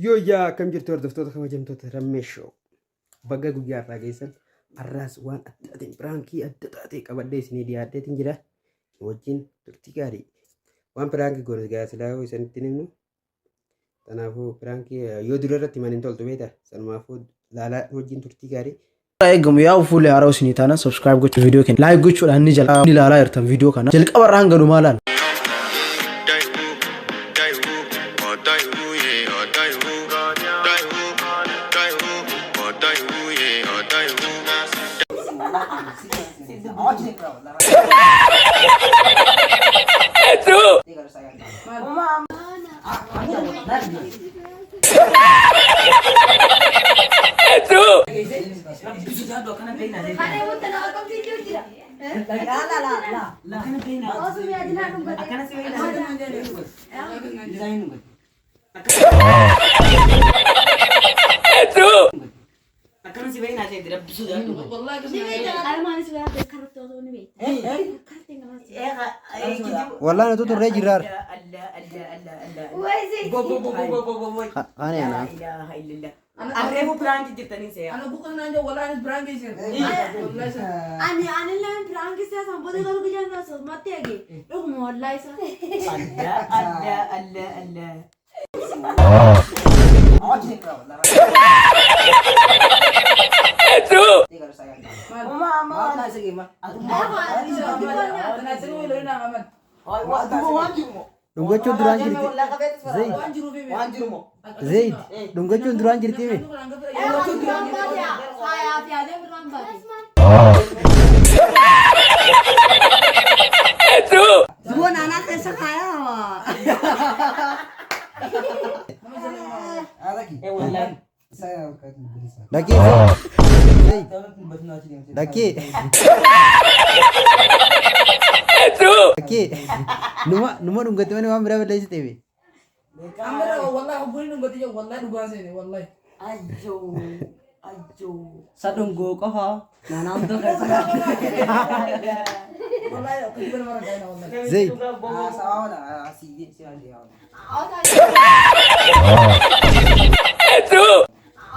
Yoo yaa akkam jirtu hordoftoota kabajamtoota Rammee Show. Baga guyyaa irraa geessan har'aas waan adda ta'e piraankii adda taate qabadhee isinii dhiyaadheetiin jira. Wajjin turtii gaarii. Waan piraankii goone gaa silaa yoo isinitti himnu. Kanaafuu piraankii yoo dura irratti himan hin toltu beektaa. Sanumaafuu laalaa wajjin turtii gaarii. Eegamu yaa fuullee haaraa isinii taana subscribe gochuu viidiyoo keenya like gochuudhaan ni jala ni ilaalaa jirtan viidiyoo kana jalqaba irraa hanga dhumaa laala. Wallaan utuu turree jirraar. Ani ana. Arreefu piraanki jirtanii seera. Ana bukan nanja wallahi anis prank isin. Wallahi isin. Ani anillee piraanki isaa san booda garuu guyyaan isaa sosmatti eege dhuguma wallahi isaa. Allah Allah Allah Allah. Dhungachuun duraan jirti. Zaid. Waan jiruuf hime. Zaid. Dhungachuun duraan jirti hime. Faayaa fi yaadee birraan baate. Lakkii Zaid. Zaid. Lakkii. Lakkii. Numa numa dhungatti malee waan biraa balleessite hime. Amma wallahi hogguun dhungate jiru wallahi dhugaan seene wallahi. Ayyoo ayyoo. Sadhungoo qofa naannoo keessa. Wallahi kijiba nama ragaina wallahi. Zaid.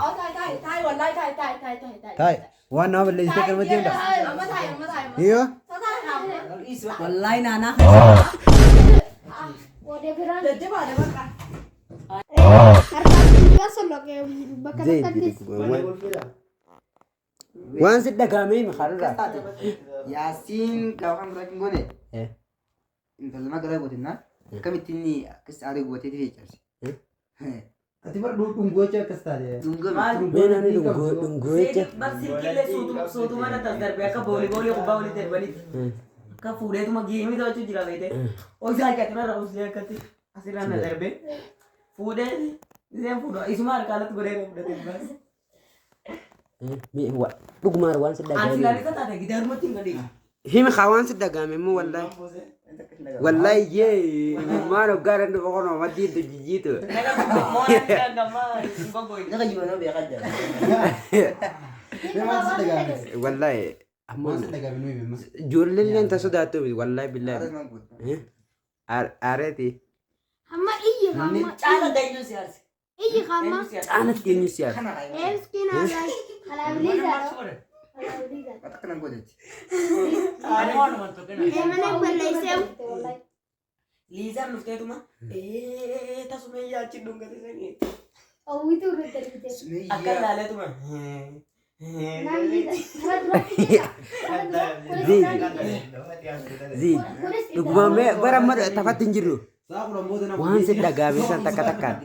Taai taai taai taai taai taai. Taai. Waan nama balleessite qalmatti himta. Amma taai amma taai. Iyo. Wallahi naannaa Wode biraan Jajjabaadha bakka. harkaan duwwaa solloqee bakka Zaid. takkattis. Waan si dhagaamee hime kaarraa. Yaasiin gaafa kan biraa hin goone intala nama garaa gootinna akkamitti inni akkas aarii gootee ta'e cabse. Ati bar dhungoocha akkas taate. Dhungame. Mee namni dhungoocha. Bar silkiillee suutuma irra tas darbe akka boolii boolii kubbaa olii darbanitti. Akka fuudheetuma geemii taphachuu jira beekte. Osoo harka irra uslee akkatti asirraa na darbe. Fuudhee iseen fuudha isuma harka alatti godhee na fudhate baas. Dhugumaan waan si Ani dhagaame. silaalisa taate gidaarumatti hin gadhiisu. Himi haa waan si dhagaame immoo wallahi. Wallahi yee imimmaan hoggaa dhandu boqonnaa maddiin jijjiitu. Moona gammaa hin goggoyne. Nama jiru nama beekaa jira. Wallahi ammoo ijoolleen illee ta sodaattu miti wallahi billahi. Aareeti. Amma iyyi hamma Caala dayyuu si arse. iyyi hamma. Caanatti eenyu si aarse? Eeskiin haala halaabiliizaadha. Akka nan gootetti. Eemana balleessee. Liizaan dhufteetuma tasuma yaachi dhungate sanii. Hawwituu irratti argite. Akka ilaaleetuma. Ziid. Dhugumaan mee bara amma taphatti hin jirru. Waan si dhagaame san takka takkaan.